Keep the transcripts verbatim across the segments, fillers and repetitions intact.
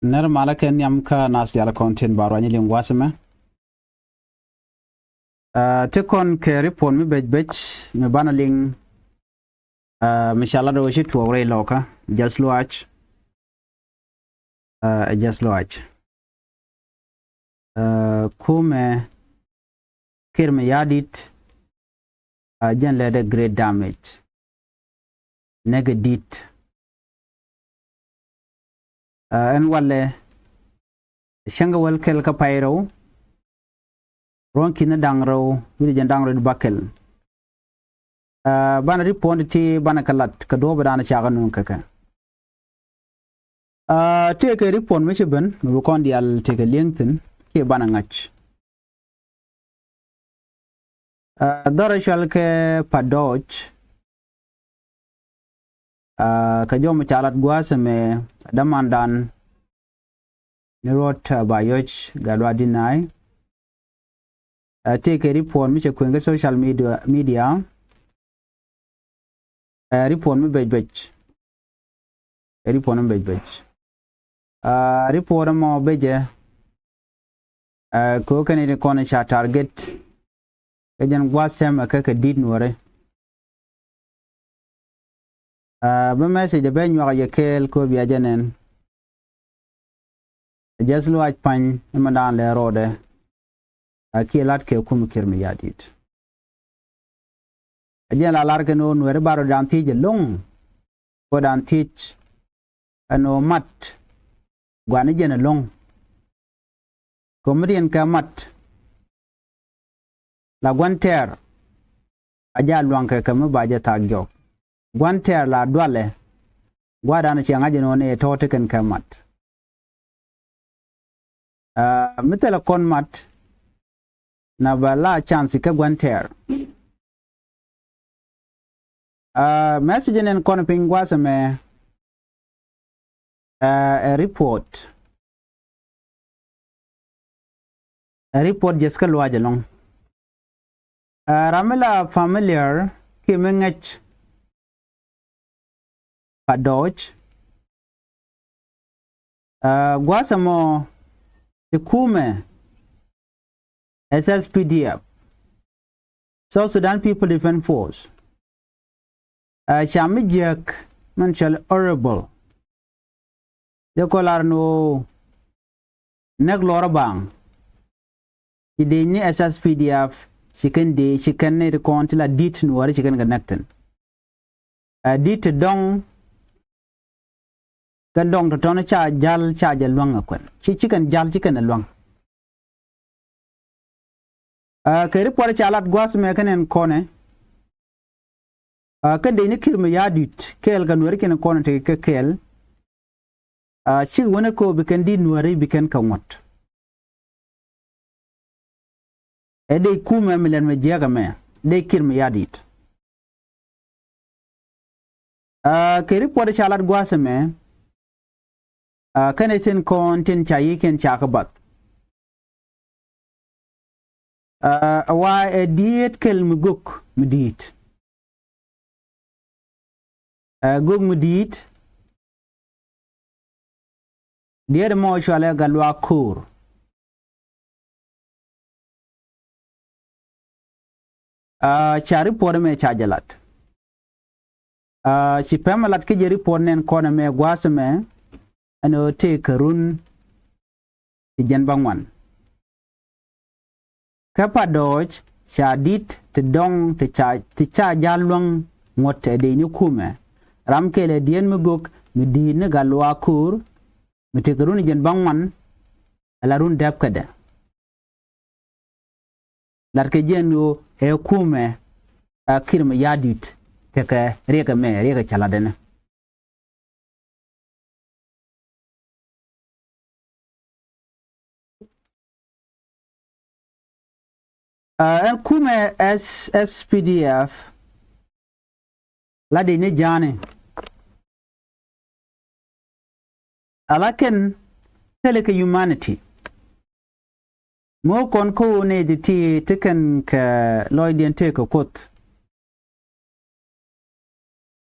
Nɛr malä kɛ nhiam kä nath diaal kɔn tin ba ruany liŋ gua̱a̱th ɛmɛ. Aa, ti kɔn kɛ report mi bec bec mi banɛ liŋ, aa, mi ca lat ɣöö ci tuɔɔk rɛy lɔkä, Jath Luac. Aa, Jath Luac. Aa, kumɛ Kiir Mayardit, aa, jɛn lɛ dee great damage. Nɛkɛ di̱t. Aa, ɛn walɛ cäŋ kɛ wäl kɛl kä pay rɛw. Ruɔ̱n ki̱n da̱ŋ rɛw wi̱cdɛ jɛn da̱ŋ rɛw di bäkɛl. Aa, banɛ report ti banɛ kɛ lat kɛ duɔ̱ɔ̱p dan cakɛ nuŋ kɛ kɛ. Aa, tëëkɛ report mi ci ben mi bi kɔn diaal tëëkɛ li̱eŋ thi̱n kiɛ banɛ ŋa̱c. Aa, dhɔrɛ cual kɛ Padɔc. Aa, kɛ jɔm ca lat gua̱a̱th ɛmɛ dämandan ni ruɔt, aa, ba yɔc gat luaak di̱t na̱a̱y. Aa, tëëkɛ report mi cɛ kueŋ kä social media, media. Aa, report mi bec bec. Aa, report mi bec bec. Aa, report ɛmɔ becɛ, aa, kɛ ɣöö kɛn i̱ ti kɔn ca target kɛ jɛn gua̱a̱th tɛmɛ kɛ kɛ di̱t Nuääri. Aa, bä message ɛ bɛ nyuak a yɛ kɛɛl kɛ ɣöö bia jɛ nɛn. Jath Luac pa̱ny ɛmɛ daan lɛ rɔɔdɛ. Aa, kiɛ lat kɛ kum Kiir Mayardit. Ɛ jɛn la lar kɛn ɣöö Nuääri ba rɔɔdan thiec ɛlɔ̱ŋ. Kɛ ɣöö dan thiec ɛn ɣöö mat gua̱n ni jɛn ɛlɔ̱ŋ. Kɛ ɣöö mi riɛn kɛ mat la gua̱n tɛɛr a jɛ a lua̱ŋ kɛ kɛ mi ba jɛ thaak jɔk. Gua̱n tɛɛr la dualɛ gua̱a̱r dan ciɛ ŋa̱c ɛn ɣöö ni tɔ̱ ti kɛn kɛ mat. Aa, mi thilɛ kɔn mat na ba la chance kɛ gua̱n tɛɛr. Aa, message nɛn kɔn piny gua̱a̱th ɛmɛ, aa, ɛ report. Ɛ report Jath kä Luac ɛlɔ̱ŋ. Aa, ram mi la familiar kiɛ mi ŋäc Padɔc. Aa, gua̱a̱th ɛmɔ ti kumɛ S S P D F, South Sudan People Defense Force. Aa, ca mi jiäk min cɔl horrible. Jɛ kɔ lar ni ɣöö näk lɔr a baŋ. Ci dec ni S S P D F ci kɛn dec, ci kɛn ni ti kɔn ti la di̱t Nuääri ci kɛn kɛ näk thi̱n. Aa, di̱t ti dɔ̱ŋ kɛ dɔ̱ŋ tɔ̱tɔ̱ni ca ja̱l ca jɛ luäŋ ɛ kuɛn. Ci, ci kɛn ja̱l ci kɛn ɛ luäŋ. Aa, kɛ report ca lat gua̱a̱th mɛ kɛn ɛn kɔnɛ. Aa, kä dec ni Kiir Mayardit kɛɛl kɛ Nuääri kɛn kɔnɛ tekɛ kɛ kɛɛl. Aa, cik wänɛ kɛ ɣöö bi kɛn di̱t Nuääri bi kɛn kɛ ŋuɔ̱t. Ɛ dec kumɛ mi lɛt mɛ jiäk ɛmɛ, dec Kiir Mayardit. Aa, kɛ report ca lat gua̱a̱th ɛmɛ, aa, kɛnɛ tin kɔn tin ca yiëëkiɛn ca kɛ bath. Aa, ɛ wa ɛ diet kɛl mi gök mi di̱i̱t. Aa, gök mi di̱i̱t. Diet mɔ cualɛ Gatluak Ko̱o̱r. Aa, ca report mɛ ca jɛ lat. Aa, ci pɛmɛ lat kä jɛ report nɛn kɔnɛ mɛ gua̱a̱th mɛ ɛn ɣöö tëë kɛ run ti jɛn bäŋuan. Kä Padɔc ca di̱t ti dɔ̱ŋ ti ca, ti ca ja̱l luäŋ ŋuɔ̱t ɛ dec ni kumɛ. Ram kɛl ɛ diet mi gök mi di̱i̱t ni Gatluak Ko̱o̱r mi tëë kɛ run ti jɛn bäŋuan. Ala run däp kädɛ. Latkɛ jɛ ɛn ɣöö ɛ kumɛ, aa, Kiir Mayardit tekɛ riɛk ɛmɛ, riɛk ɛ ca lat ɛnɛ. Aa, ɛn kumɛ S S P D F la dec ni ja̱a̱ni. Ala kɛn thilɛ kɛ humanity. Mɔ kɔn kä ɣöö nɛy ti ti ti kɛn kɛ lɔcdiɛn tëë kɛ Kuoth.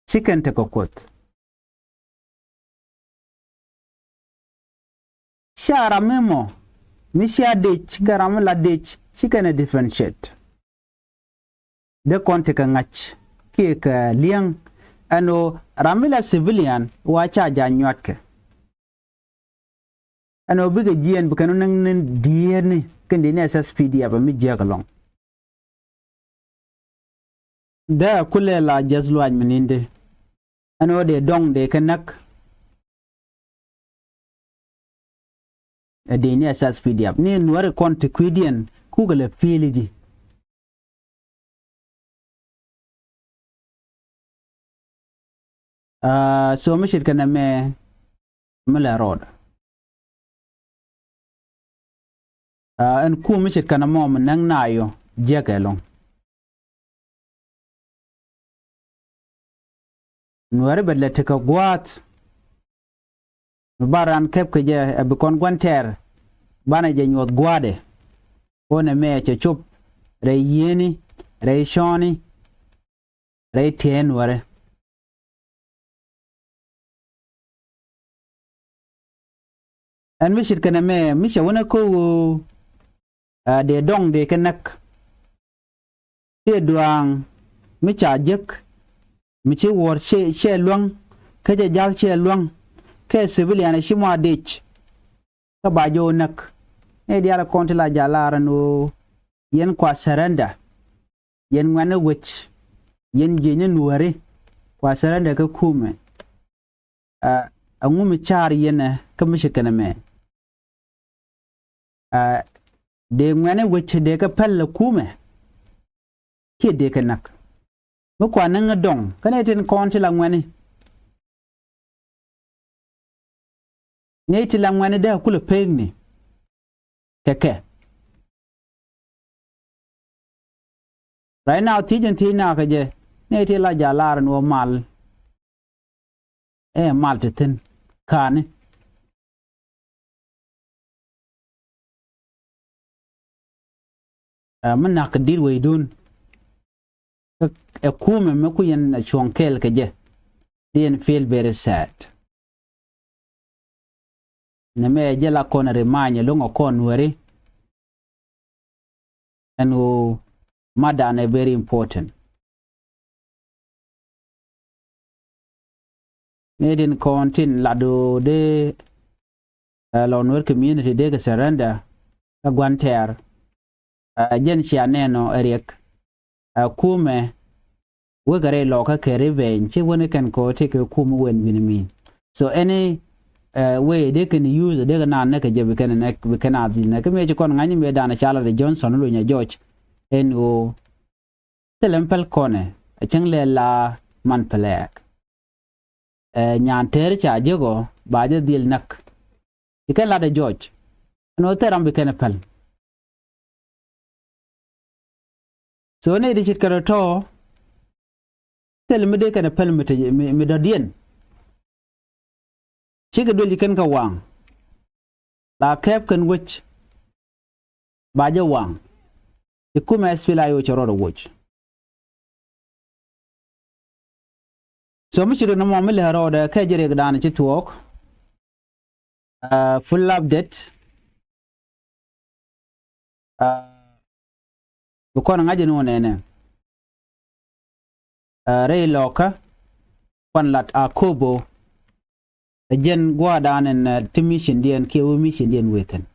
Ci kɛn tekɛ Kuoth. Ca ram mi mɔ mi cia dec kɛ ram mi la dec ci kɛn ɛ differentiate. Dee kɔn tekɛ ŋa̱c kiɛ kɛ li̱eŋ. Ɛn ɣöö ram mi la civilian wa ca ja̱ nyuatkɛ. Ɛn ɣöö bikɛ jiɛɛn bi kɛn wä näk ni diëëtni kɛn di ni S S P D F mi jiääk ɛlɔ̱ŋ. Dee a kulɛ la jiäth luaac mi ni̱n di. Ɛn ɣöö dee dɔŋ dee kɛ näk. Ɛ dee ni S S P D F ni nuäri kɔn ti kui̱diɛn kukɛ lɛ pi̱i̱li di. Aa, so mi ce̱tkɛ nɛmɛ mi lɛ rɔɔdɛ. Aa, ɛn kum mi ce̱tkɛ nɛmɔ mi näk naath yɔ jiäkɛ ɛlɔ̱ŋ. Nuäri bɛ lɛ tekɛ gua̱a̱th. Mi ba raan kɛp kɛ jɛ ɛ bi kɔn gua̱n tɛɛr. Banɛ jɛ nyuɔth gua̱a̱dɛ. Kɔn ɛmɛ cɛ cop rɛy yiëëni, rɛy cɔɔni, rɛy tiɛɛn nuäri. Ɛn mi ce̱tkɛ nɛmɛ mi cɛ wänɛ kä ɣöö, aa, dee dɔŋ dee kɛ näk. Kiɛ duaaŋ mi ca jek mi ci wuɔ̱ɔ̱r cɛ, cɛ luäŋ, kä cɛ ja̱l cɛ luäŋ, kɛ civilian ci mɔ a dec. Kä ba jɛ wä näk. Ni diaal kɔn ti la ja̱ lar ɛn ɣöö yɛn kua surrender. Yɛn ŋuɛ̈tni wec, yɛn jiecni nuääri, kua surrender kä kumɛ. Aa, ɛŋu mi ca̱r yɛn ɛ kä mi ce̱tkɛ nɛmɛ? Aa, dee ŋuɛ̈tni wec dee kɛ päl ɛ kumɛ kiɛ dee kɛ näk? Mi kua näk ni dɔŋ kä nɛy tin kɔn ti la ŋuɛ̈tni. Nɛy ti la ŋuɛ̈tni dee kulɛ pekni kɛ kɛ. Right now thiec in thiec na kɛ jɛ, nɛy ti la ja̱ lar ɛn ɣöö mal ɛ mal ti thi̱n ka̱ni. Aa, mi nak kɛ di̱t weydun. Ɛ kumɛ mi ku yɛn a cuɔ̱ŋ kɛɛl kɛ jɛ. Di yɛn feel very sad. Nɛmɛ jɛ la kɔn remind ɛlɔ̱ŋ ɛ kɔn nuääri. Ɛn ɣöö madan ɛ very important. Ni tin kɔn tin lat ɣöö dee, ɛ, lɔ Nuer community dee kɛ surrender kä gua̱n tɛɛr. Ɛ, jɛn cia nɛnɔ ɛ riɛk. Ɛ, kumɛ wekɛ rɛy lɔkä kɛ revenge ci wäni kɛn kɔ ti kɛ kumɛ wen wi̱ni mi. So any, ɛ, way dee kɛn use dee kɛ naan näk kɛ jɛ bi kɛn näk bi kɛn a dhil näk. Kä mëë ci kɔn ŋa̱ny mëë dan ca lat ɛ Johnson Lunya George ɛn ɣöö thilɛ mi päl kɔnɛ a cäŋ lɛ la man pɛlɛɛk. Ɛ, nyan tɛɛri ca jek ɔ ba jɛ dhil näk. Ci kɛn lat ɛ George ɛn ɣöö thil ram bi kɛn ɛ päl. So ni di ce̱tkɛ rɔ tɔ̱ thil mi dee kɛn ɛ päl mi te mi, mi dɔ̱diɛn. Cikɛ duel ci kɛn kɛ waŋ la kɛp kɛn wec. Ba jɛ waŋ. I̱ kumɛ S P L A I O cɛ rɔɔdɛ woc. So mi ci ri nɔmɔ mi lɛ rɔɔdɛ kɛ jɛ riɛkdan ci tuɔɔk. Aa, full update. Aa, bi kɔn ŋa̱c in wä nɛnɛ. Aa, rɛy lɔkä kuan lat Akobo. Ɛ jɛn gua̱a̱dan ɛn, aa, ti mission diɛn kiɛ wä mission diɛn wethin.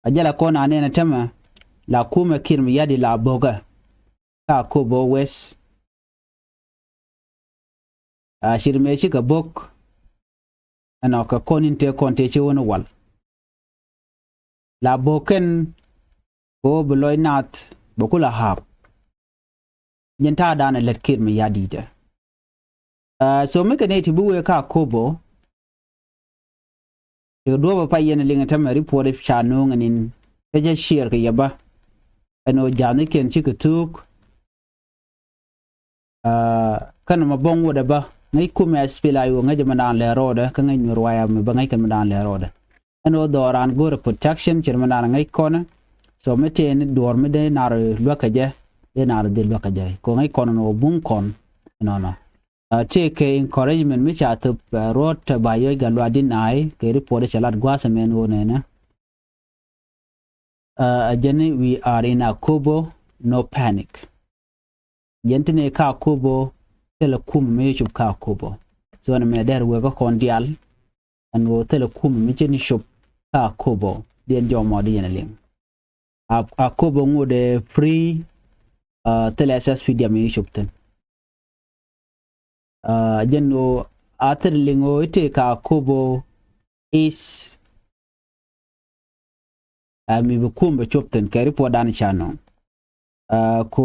A jɛ la kɔn a nɛn a tämɛ la kumɛ Kiir Mayardit la bo̱kä kä Akobo West. A cir mëë cikɛ bo̱k ɛnɔ kɛ kɔn in tëë kɔn tëë ci wä ni wal. La bo̱k kɛn kɛ ɣöö bi lɔc naath bɛ ku la ha̱a̱p. Jɛn ta̱a̱dan ɛ lät Kiir Mayardit ɛ. Aa, so mi kɛ nɛy ti bi wee kä Akobo. Cɛ kɛ duɔ̱ɔ̱p ɛ pay yɛn ɛ liŋ ɛ tämɛ report ɛ ca nööŋ ɛ ni̱n. Kä jɛ share kɛ yɛ bä. Ɛn ɣöö ja̱thnikiɛn cikɛ thuuk. Aa, kä nɔmɔ bäŋ wotdɛ bä ŋäc kumɛ S P L A I O ŋäc ɛmɛ daan lɛ rɔɔdɛ kä ŋäc Nuer Wayam mi bä ŋäc kɛ mɛ daan lɛ rɔɔdɛ. Ɛn ɣöö dhɔran go̱rɛ protection cɛ mɛ daan ŋäc kɔnɛ. So mi tëë ni duɔ̱ɔ̱r mi dee nar luäk kɛ jɛ dee nar dhil luäk kɛ jɛ kɛ ŋäc kɔn ɛn ɣöö buŋ kɔn. Ɛnɔnɔ. Tëëkɛ encouragement mi ca thöp ruɔ̱t ba yɔc Gatluak Deny kɛ report cɛ lat gua̱a̱th ɛmɛn ɣöö nɛnɛ. Ɛ jɛn ni we are in Akobo, no panic. Jɛn ti ni kä Akobo, thilɛ kumɛ mi cop kä Akobo. So ɛn mɛ dɛr wek kä kɔn diaal ɛn ɣöö thilɛ kumɛ mi ci ni cop kä Akobo, diɛn jɔmɔ di yɛn liŋ. Akobo ŋot ɛ free. Thilɛ SSPDF mi cop thi̱n. Jɛn ɣöö a thil liŋ ɣöö i̱ tëë kä Akobo East. Ɛ mi bi kum bɛ cop thi̱n kɛ report dan ca nɔŋ. Ko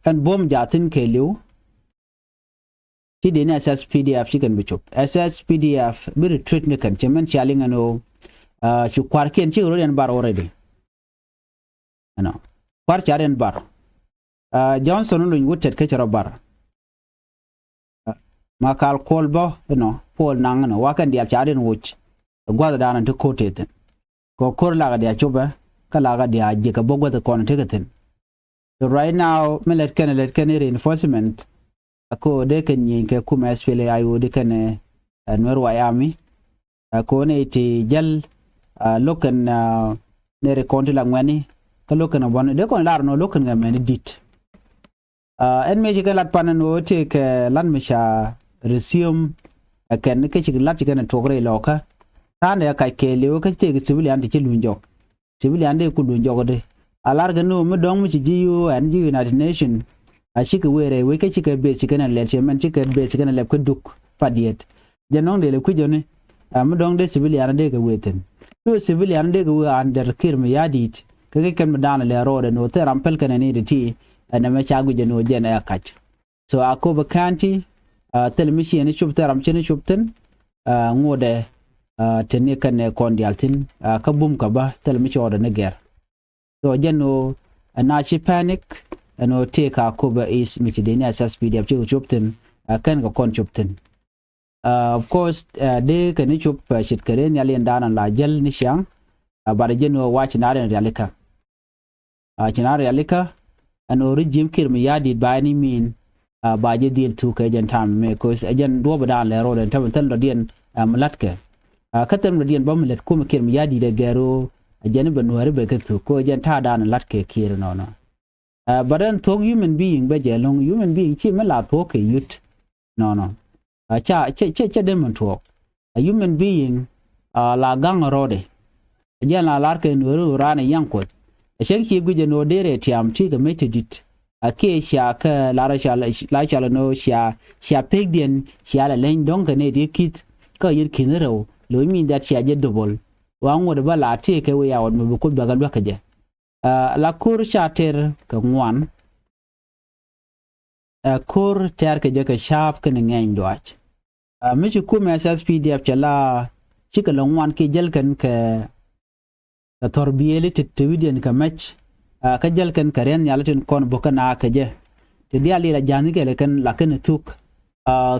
ɛn buɔ̱m jaathin kɛ li̱w. Ci dee ni SSPDF ci kɛn bi cop. SSPDF bi retreat ni kɛn cɛ mɛn cia liŋ ɛn ɣöö ci kua̱rkiɛn ci ɣöö rot yɛn bar already. Ɛnɔ kua̱r ca riɛn bar. Johnson luny wut tet kä cɛ rɔ bar. Ma kal kuɔl bä inɔ puɔl naŋ inɔ wakɛn diaal ca riɛn wuc. Gua̱th daanɔ ti ko̱r tëë thi̱n kɛ ko̱r lakɛ diaal copɛ. Kä lakɛ diaal ji̱ kɛ bä gua̱th kɔn tekɛ thi̱n. So right now mi lät kɛn lät kɛn reinforcement. Ko dee kɛn nyieny kɛ kumɛ SPLA-IO di kɛn Nuer White Army. Ko ni ti jäl lo̱k kɛn neri kɔn ti la ŋuɛni. Kä lo̱k kɛn bɔn dee kɔn lar nɔ lo̱k kɛn kɛ mɛni dit. Ɛn mëë ci kɛ lat pan ɛn ɣöö tëëkɛ lat mi ca resume. Ɛ kɛn kä ci lat ci kɛn ɛ tuɔk rɛy lɔkä. Ta̱a̱ndɛ ɛ kac kɛɛliw kä tëëkɛ civilian ti ci luny jɔk. Civilian dee ku luny jɔk di a lar kɛ ni ɣöö mi dɔ̱ŋ mi ci ji̱ UN ji̱ United Nation. A cikɛ wëë rɛy wec kä cikɛ base ci kɛn ɛ lɛp ci mɛn cikɛ base ci kɛn ɛ lɛp kä duk pat yet. Jɛ nɔŋ dee lɛ kui̱c ɔni. Ɛ mi dɔ̱ŋ dee civilian dee kɛ wëë thi̱n. Cu civilian dee kɛ wëë under Kiir Mayardit. Kä kɛ kɛn mi da̱a̱n lɛ rɔɔdɛ ni wä thil ram päl kɛn ɛ ni ti ti. Ɛn ɛmɛ ca guic ɛ ni wä jɛn ɛ kac. So Akobo County thil mi ciɛ ni cop thil ram ciɛ ni cop thi̱n. Ŋotdɛ ti ni kɛn ɛ kɔn diaal thi̱n kä bum kä bä thil mi cɔɔdɛ ni gɛr. So jɛn ɣöö ɛn a ci panic ɛn ɣöö tëë kä Akobo East mi ci dee ni SSPDF cikɛ cop thi̱n. Kɛn kɛ kɔn cop thi̱n. Of course dee kɛ ni cop ce̱tkɛ dee nhial yɛn daanɔ la jäl ni ciaŋ. But jɛn ɣöö wac na rɛn rialikä. Ci na rialikä ɛn ɣöö regime Kiir Mayardit ba any means ba jɛ dhil thuk kɛ jɛn tam mi cause ɛ jɛn duɔ̱ɔ̱p dan lɛ ro̱o̱d ɛn tämɛ thil dɔ̱diɛn mi la̱tkɛ. Kä thil dɔ̱diɛn bä mi lät kumɛ Kiir Mayardit ɛ gɛr ɣöö ɛ jɛn bɛ nuääri bɛ kɛ thuk kɛ ɛ jɛn ta̱a̱ dan la̱tkɛ Kiir nɔnɔ. But ɛn thuɔ̱k human being bä jɛ lo̱ŋ human being ci mi la thuɔ̱k kɛ yut. Nɔnɔ. Ca cɛ cɛ cɛ dee min tuɔɔk. A human being la gaŋ rɔɔdɛ. Jɛn la lar kɛ nuɔri ran a yaŋ kuɔth. A cäŋ ci guic a nuɔr derɛ tiam ti kɛ mec ti dit. A kiɛ cia kɛ lar a cal a cal a nuɔr cia cia pek diɛn cia la leny dɔŋ kɛ nɛ di kith. Kä yir kin rɛw lo mi dat cia jɛ dobol. Wa ŋuɔt ba la ti kɛ wiya wot mi bi kuth bɛ kɛ luäk kɛ jɛ. La ko̱r ca tɛr kɛ ŋuan. Ɛ ko̱r tɛ̈r kɛ jɛ kɛ ca̱a̱p kɛnɛ ŋɛny duac. Mi ci kumɛ SSPDF cɛ la cikɛ lɛ ŋuan kiɛ jäl kɛn kɛ kɛ thɔr biëëli ti ti wi̱diɛn kɛ mɛc. Kä jäl kɛn kɛ riɛn nhiali tin kɔn buk kɛn a kɛ jɛ ti diaal ilɛ ja̱a̱n kɛlɛ kɛn la kɛn thuk.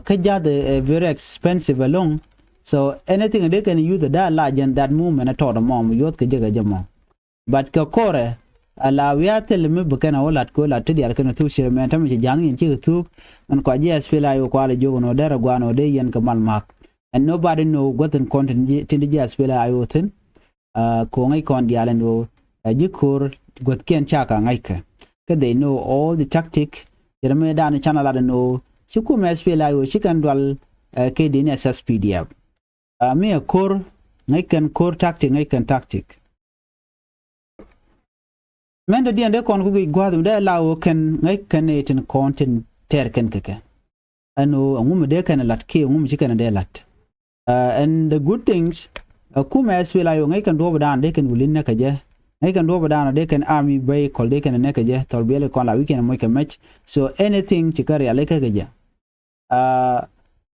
Kä ja̱th ɛ very expensive alone. So anything dee kɛn yuth ɛ da̱a̱ la jɛn that moment ɛ tɔɔt ɛmɔ mi yuɔth kɛ jɛ kɛ jɛ mɔ. But kɛ ko̱rɛ a la wiaa thil mi bi kɛn a wä lat kɛ wä lat ti diaal kɛn a thuk cir mɛn tämɛ ci ja̱a̱ŋ in cikɛ thuk. Mɛn kɔc ji̱ SPLA-IO kualɛ jiök ɛn ɣöö derɛ gua̱a̱n ɣöö dee yɛn kɛ mal ma̱a̱k. And nobody know gua̱thin kɔn tin ji̱ SPLA-IO thi̱n. Ko̱ ŋäc kɔn diaal ɛn ɣöö ɛ ji̱ ko̱r guäthkiɛn cakɛ ŋa̱ckɛ. Kä they know all the tactic. Cir mi dan can a lat ɛn ɣöö ci kumɛ SPLA-IO ci kɛn dual kɛ di̱n SSPDF. Mi ɛ ko̱r ŋäc kɛn ko̱r tactic ŋäc kɛn tactic. Mɛn dee diɛn dee kɔn kä guic gua̱a̱th mi dee la ɣöö kɛn ŋäc kɛn i̱ tin kɔn tin tɛɛr kɛn kɛ kɛ. Ɛn ɣöö ɛŋu mi dee kɛn ɛ la̱t kiɛ ɛŋu mi ci kɛn ɛ dee la̱t. And the good things ɛ kumɛ SPLA-IO ŋäc kɛn duɔ̱ɔ̱p dan dee kɛn wulin nɛ kɛ jɛ. Ŋäc kɛn duɔ̱ɔ̱p dan dee kɛn army vehicle dee kɛn ɛ nɛ kɛ jɛ thɔl biɛl kɛ kɔn la wi̱c kɛn ɛ moc kɛ mɛc. So anything ci kɛ rialikä kɛ jɛ.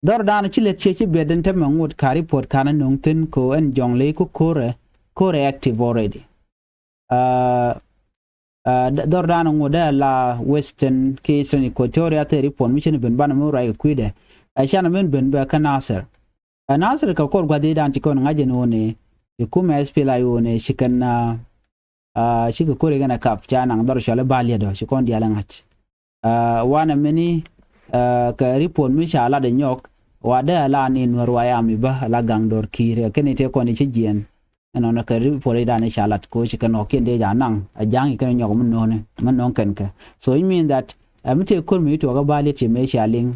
Dhɔr dan ci lät ciɛ ci biɛt den tämɛ ŋot ka report kan a no̱ŋ thi̱n ko ɛn jɔŋ ley ku ko̱rɛ ko̱rɛ active already. Dhɔr dan ŋot dee la Western ki Eastern Equatoria thɛ report mi cin ben banɛ mi ruac kɛ kui̱dɛ. Ɛ can a min ben bɛ kä Nasir. Ɛ Nasir kɛ kor gua̱th i̱ dan ci kɔn ŋa̱c ɛn wuni ci kumɛ SPLA-IO ni ci kɛn cikɛ kori kɛn a kap ca naŋ dhɔr cɔl i̱ ba liɛt ɔ ci kɔn diaal i̱ ŋa̱c. Wanɛ mini Kɛ report mi ca lat ɛ nyɔk wa dee a la ni Nuɛr White Army bä a la gaŋ dɔr Kiir ɛ kɛn i̱ tëë kɔn i̱ ci jiɛn. Ɛnɔnɔ kɛ report i̱ dan i̱ ca lat ko ci kɛ nɔɔk kiɛn dee ja naŋ a ja̱ŋ i̱ kɛn i̱ nyɔk mi nööni mi nööŋ kɛn kɛ. So it mean that ɛ mi tëë ko̱r mi i̱ tuɔɔk ɛ ba liet ci mëë cia liŋ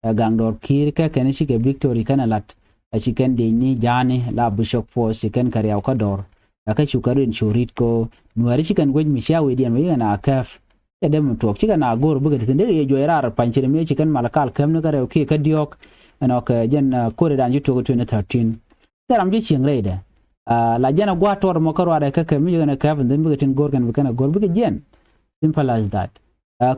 ɛ gaŋ dɔr Kiir kɛ kɛn i̱ ci kɛ victory kɛn ɛ lat ɛ ci kɛn dee ni ja̱a̱ni la bishop force ci kɛn kɛ riaw kä dɔr. Ɛ kä cu kɛ rin cu rit ko Nuɛr i̱ ci kɛn guec mi cia wee diɛn wee i̱ kɛn a kɛɛp. Cɛ dee mi tuɔɔk cikɛ na go̱o̱r bikɛ ti thi̱n dee kɛ yɛ juɔc raar pa̱ny ci ri mëë ci kɛn mal kal kɛm ni kä rɛw kiɛ kä diɔ̱ɔ̱k. Ɛnɔ kɛ jɛn ko̱ri dan ci tuɔɔk twenty thirteen. Cɛ ram ci cieŋ rɛydɛ la jɛn a gua̱a̱t tɔɔr mɔ kä ruaadɛ kä kɛ mi ci kɛn kɛp thi̱n bikɛ tin go̱o̱r kɛn bi kɛn a go̱o̱r bikɛ jiɛn. Simple as that.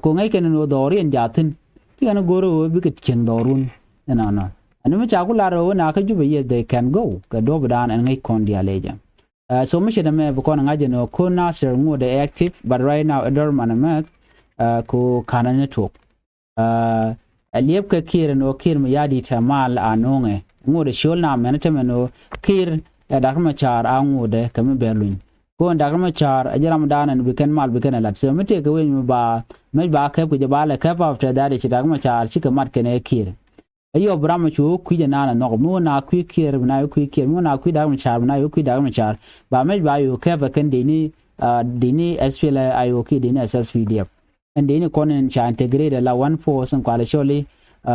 Ko ŋäc kɛn ni wä dhɔriɛn jaathin ci kɛn go̱o̱r wä bikɛ cieŋ dhɔrun. Ɛnɔnɔ ɛn mi ca ku lar wä na kä Jubɛ, yes, they can go kɛ duɔ̱p dan ɛn ŋäc kɔn diaal ɛ jɛ. So mi ci dämɛ bi kɔn ŋa̱c ɛn ɣöö ko̱n Nasir ŋot ɛ active, but right now ɛ dormant mɛth. Ko ka̱n ɛ network. Ɛ liɛp kɛ Kiir ɛn ɣöö Kiir mi ya̱di̱t ɛ mal a no̱o̱ŋɛ ŋot ɛ ciöl na mɛn ɛ tämɛ ɛn ɣöö Kiir ɛ Dak Macar a ŋot ɛ kɛ mi bɛ luny. Ko̱n Dak Macar ɛ jɛ ram dan ɛn bi kɛn mal bi kɛn ɛ lat. So mi tëëkɛ wec mi ba mec ba kɛp kɛ jɛ ba lɛ kɛp after that ɛ ci Dak Macar cikɛ mat kɛn ɛ Kiir. Ɛ yɔp ram ɛ cu wä kui̱c ɛ naan ɛ nhɔk mi wä na kui̱ Kiir bi na yɛ kui̱ Kiir mi wä na kui̱ Dak Macar bi na yɛ kui̱ Dak Macar. Ba mec ba yɛ kɛp ɛ kɛn dee ni dee ni S P L A I O kiɛ dee ni S S P D F. Ɛn dee ni kɔn in ca integrate ɛ la one force in kualɛ cɔli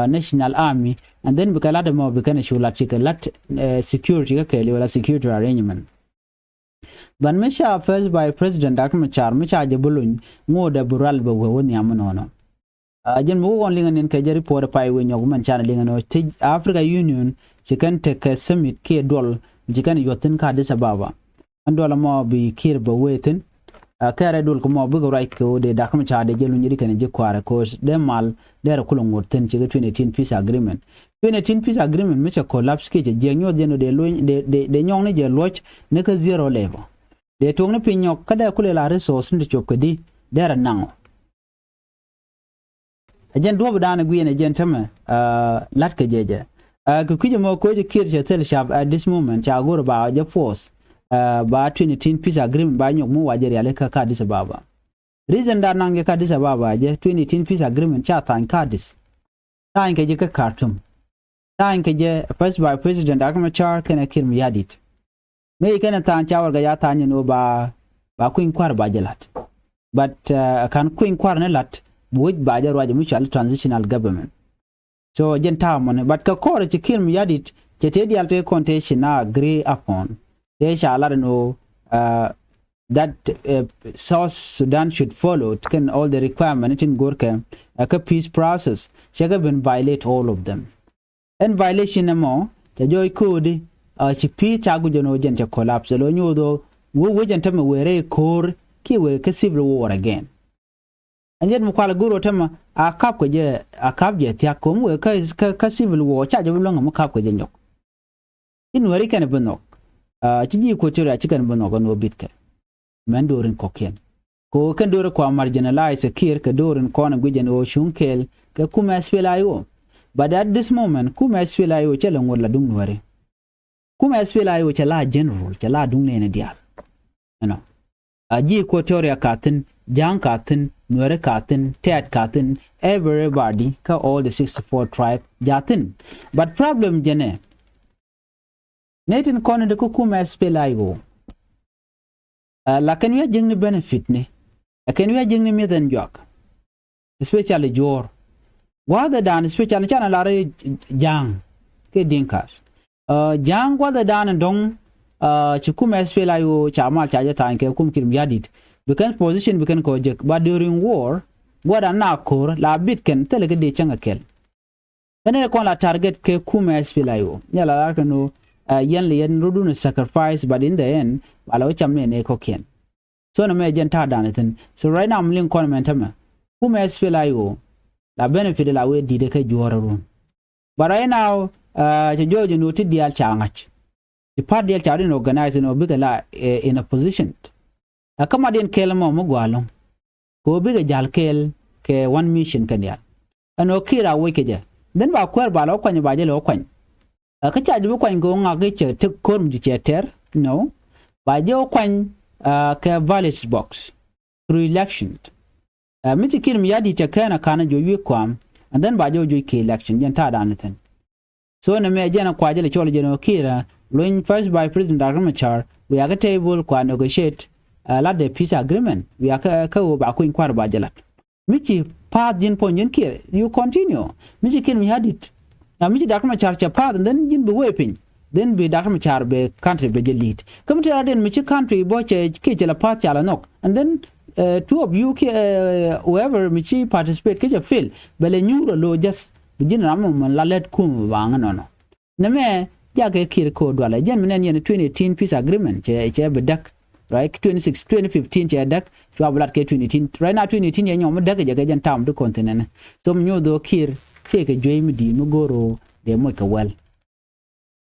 national army. And then bi kɛ lat ɛmɔ bi kɛn ɛ cu lat ci kɛ lat security kä kɛɛli wala security arrangement. Ban mi ca First Vice President Dak Macar mi ca jɛ bi luny ŋot ɛ bi rual bɛ wee wä nhiam mi nɔnɔ. Jɛn mi wä ɣɔn liŋɛ nin kɛ jɛ report pay wee nyɔk mɛn canɛ liŋɛ nɔ ti Africa Union ci kɛn tekɛ summit kiɛ duɔl ci kɛn yuɔth thin kä Addis Ababa. Ɛn duɔl ɛmɔ bi Kiir bɛ wee thin. Kɛɛrɛ duɔl kä mɔ bikɛ ruac kɛ wä dee Dak Macar dee jɛ luny ri kɛn ji̱ kuaarɛ ko̱o̱c dee mal dee rɛ kulɛ ŋot thin ci kɛ twenty eighteen peace agreement. Twenty eighteen peace agreement mi cɛ collapse kiɛ cɛ jiɛk nyuɔth jɛn wä dee luny dee nyɔk ni jɛ luɔc ni kä zero level. Dee tuɔk ni piny nyɔk kä dee kulɛ la resource ni ti cop kɛ di dee rɛ naŋ ɔ. Ɛ jɛn duɔ̱p dan ɛ guiɛn ɛ jɛn tämɛ lat kɛ jɛ jɛ. Kɛ kui̱c ɛmɔ ko̱c ɛ Kiir cɛ thil cap at this moment ca go̱r ba jɛ force ba twenty eighteen peace agreement ba nyɔk mi wa jɛ riali kä kä Addis Ababa. Reason dan naŋ jɛ kä Addis Ababa jɛ twenty eighteen peace agreement ca tha̱a̱ny kä Addis. Tha̱a̱ny kɛ jɛ kä Khartoum. Tha̱a̱ny kɛ jɛ First Vice President Dak Macar kɛnɛ Kiir mi ya̱di̱t. Mëë kɛn ɛ tha̱a̱ŋ ca warɛgak ca tha̱a̱ŋ ni wä ba ba kui̱ny kua̱r ba jɛ la̱t. But ka̱n kui̱ny kua̱r ni la̱t bi wec ba jɛ ruac mi cual transitional government. So jɛn ta̱a̱ mɔni but kɛ kɔrɛ ci Kiir mi ya̱di̱t cɛ tëë diaal tëë kɔn tëë ci na agree upon. Tëë ca lat ni wä that South Sudan should follow kɛn all the requirement tin go̱rkɛ kä peace process cɛ kɛ ben violate all of them. Ɛn violation ɛmɔ cɛ jɔɔc ko̱o̱di ci pi̱i̱th ca guic ɛn ɣöö jɛn cɛ collapse ɛ lo̱ nyoth ɣöö wee wec ɛn tämɛ wee rɛy ko̱o̱r kiɛ wee kä civil war again. Ɛn yet mi kual ɛ go̱r ɣöö tämɛ a kap kɛ jɛ a kap jɛ thia̱k ko̱m wee kä civil war ca jɛ bi luäŋ ɛmɔ kap kɛ jɛ nyɔk. Ci Nuääri kɛn bi nhɔk ci ji̱ Equatoria ci kɛn bi nhɔk ɛn ɣöö bitkɛ. Mɛn doorin kɔ̱kiɛn kɛ ɣöö kɛn doorin kua marginalize ɛ Kiir kɛ doorin kɔn ɛ guic ɛn ɣöö cuŋ kɛɛl kɛ kumɛ S P L A I O. But at this moment kumɛ S P L A I O cɛ lɛ ŋot la duŋ Nuääri. Kumɛ S P L A I O cɛ la general cɛ la duŋ nɛɛni diaal. Ɛnɔ a ji̱ Equatoria ka thi̱n, Ja̱a̱ŋ ka thi̱n, Nuääri ka thi̱n, Tɛ̈t ka thi̱n, everybody kä all the sixty-four tribe ja thi̱n. But problem jɛnɛ nɛy tin kɔn in ti kä kumɛ S P L A I O. Ɛ la kɛn wi̱i̱ a jiäkni benefit ni ɛ kɛn wi̱i̱ a jiäkni mi̱eth ɛn juak. Especially Juɔ̱ɔ̱r gua̱a̱thɛ dan especially canɛ lar i̱ Ja̱a̱ŋ kɛ Dinkas. Ja̱a̱ŋ gua̱a̱thɛ dan in dɔ̱ŋ ci kumɛ S P L A I O ca mal ca jɛ tha̱a̱ny kɛ kum Kiir mi ya̱di̱t. Bi kɛn position bi kɛn kɛ ɔ jek but during war gua̱a̱dan na ko̱r la bit kɛn thilɛ kɛ dee cäŋ ɛ kɛl. Kɛn ni kɔn la target kɛ kumɛ S P L A I O ni la lar kɛn ɣöö yɛn lɛ yɛn rot wun sacrifice but in the end ba la wä cam ni nɛ kɔ̱kiɛn. So nɛ mɛ jɛn ta̱a̱ da̱a̱n ithin so right now mi liŋ kɔn mɛn tämɛ kumɛ S P L A I O la benefit la wee di̱t kɛ Juɔ̱ɔ̱r run. But right now cɛ jɔɔc in ɣöö ti diaal ca ŋa̱c. Ci part diaal ca rin organize in ɣöö bikɛ la in a position. Ɛ kä mat in kɛl mɔ mi gɔaa lo̱ŋ. Kɛ ɣöö bikɛ ja̱l kɛɛl kɛ one mission kɛ diaal. Ɛn ɣöö Kiir a woc kɛ jɛ then ba kuäär ba lɛ wä kuany ba jɛ lɛ wä kuany. Ɛ kä ca jɛ bi kuany kɛ ɣöö ŋak i̱ cɛ tek ko̱r mi ci cɛ tɛr. No. Ba jɛ wä kuany kɛ ballot box through election. Ɛ mi ci Kiir mi ya̱di̱t cɛ kɛn ɛ ka̱n ɛ juɔc wi̱i̱ kɔam. And then ba jɛ wä juɔc kɛ election, jɛn ta̱a̱ dan thi̱n. So nɛmɛ jɛn a kua jɛ lɛ cɔl jɛn ɔ Kiir ɛ luny first vice president Doctor Machar wiaa kä table kua negotiate, uh, lat the peace agreement wiaa kä, kä ɣöö ba kuny kua̱r ba jɛ lat. Mi ci pa̱a̱th ji̱n puɔ̱ny ji̱n Kiir, you continue. Mi ci Kiir mi ya̱di̱t, uh, mi ci Doctor Machar cɛ pa̱a̱th, and then ji̱n bi wee piny, then bi Doctor Machar bɛ country bɛ jɛ lead. Kä mi tëë raden mi ci country bɔ cɛ kiɛ cɛ la pa̱a̱th ca la nhɔk, and then, uh, two of you kiɛ, uh, whoever mi ci participate kä cɛ fail, bɛ lɛ nyuur a lo̱ just bi ji̱n ram mɔ mɛn la lɛt kum ba ŋä nɔnɔ. Nɛmɛ jakɛ Kiir ko̱o̱t dualɛ jɛn mi nɛn yɛn twenty eighteen peace agreement cɛ, cɛ bi däk, right? Twenty six, twenty fifteen cɛ däk, cua bi lat kɛ twenty eighteen. Right now twenty eighteen cɛ nyɔk mi däk jɛ kɛ jɛn tam di continent. So mi nyoth ɣöö Kiir tëëkɛ juey mi di̱i̱t mi go̱o̱r ɣöö dee moc kɛ wɛl.